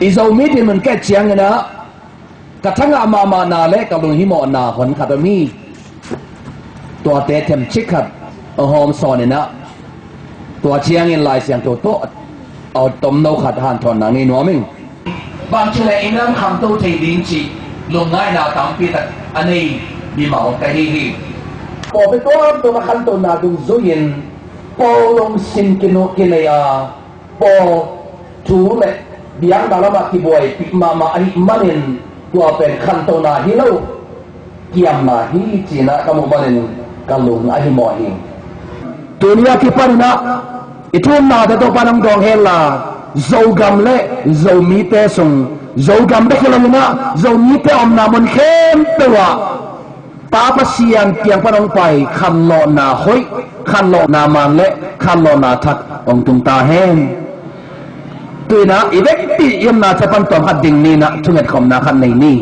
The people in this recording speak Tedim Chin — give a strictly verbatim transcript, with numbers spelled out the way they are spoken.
I Zomi dinmun ka et ciangin ah ka thangah mahmahna le ka lunghimawhna hon khat om hi. Tuate themcik khat a hawm sawn in ah, tua ciangin Lai Siangtho tawh a tomno khat hanthawnna ngei nuam ing. Bangci le inn lam khanto thei ding cih lungngaihna tampi tak a nei mimal ka hi hi. Pawlpi tuamtuam a khantona dungzui-in pawl lungsim kinu kinei a, pawl thu le biakna lamah kibuaipih mahmah ahih manin tua pen khantona hi lo, kiamna hi ci-in ah ka muh manin ka lung a himawh hi. Tuni a kipanin ah i thumnate tawh pan hong dawng henla, Zogam le Zomite sung, Zogam bek hi lo in ah Zomite omna mun khempeuh ah Pa Pasian kiang pan hong pai khanlawhna hoih, khanlawhna man le khanlawhna thak hong tung ta hen. Tu-in ah i vekpi i omna thak pan tawm khat ding ni-in ah thungetkhawmna khat nei ni.